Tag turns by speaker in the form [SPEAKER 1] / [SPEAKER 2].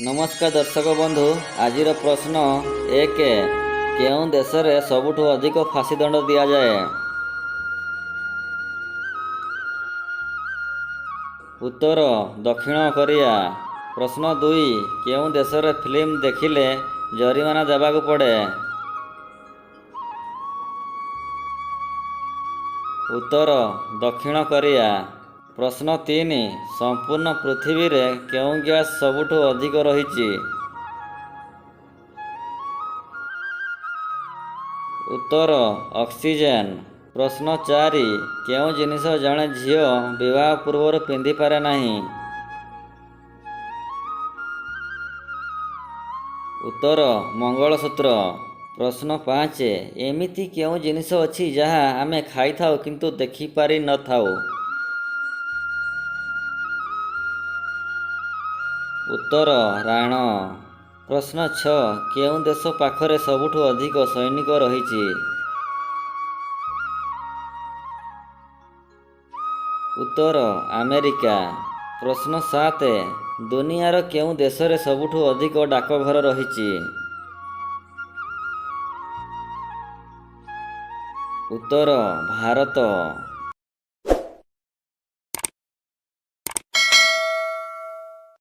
[SPEAKER 1] ନମସ୍କାର ଦର୍ଶକ ବନ୍ଧୁ। ଆଜିର ପ୍ରଶ୍ନ 1, କେଉଁ ଦେଶରେ ସବୁଠୁ ଅଧିକ ଫାଶୀ ଦଣ୍ଡ ଦିଆଯାଏ? ଉତ୍ତର ଦକ୍ଷିଣ କୋରିଆ। ପ୍ରଶ୍ନ 2, କେଉଁ ଦେଶରେ ଫିଲ୍ମ ଦେଖିଲେ ଜରିମାନା ଦେବାକୁ ପଡ଼େ? ଉତ୍ତର ଦକ୍ଷିଣ କୋରିଆ। ପ୍ରଶ୍ନ 3, ସମ୍ପୂର୍ଣ୍ଣ ପୃଥିବୀରେ କେଉଁ ଗ୍ୟାସ୍ ସବୁଠୁ ଅଧିକ ରହିଛି? ଉତ୍ତର ଅକ୍ସିଜେନ୍। ପ୍ରଶ୍ନ 4, କେଉଁ ଜିନିଷ ଜଣେ ଝିଅ ବିବାହ ପୂର୍ବରୁ ପିନ୍ଧିପାରେ ନାହିଁ? ଉତ୍ତର ମଙ୍ଗଳସୂତ୍ର। ପ୍ରଶ୍ନ 5, ଏମିତି କେଉଁ ଜିନିଷ ଅଛି ଯାହା ଆମେ ଖାଇଥାଉ କିନ୍ତୁ ଦେଖିପାରିନଥାଉ? ଉତ୍ତର ରାଣ। ପ୍ରଶ୍ନ 6, କେଉଁ ଦେଶ ପାଖରେ ସବୁଠୁ ଅଧିକ ସୈନିକ ରହିଛି? ଉତ୍ତର ଆମେରିକା। ପ୍ରଶ୍ନ 7, ଦୁନିଆର କେଉଁ ଦେଶରେ ସବୁଠୁ ଅଧିକ ଡାକଘର ରହିଛି? ଉତ୍ତର ଭାରତ।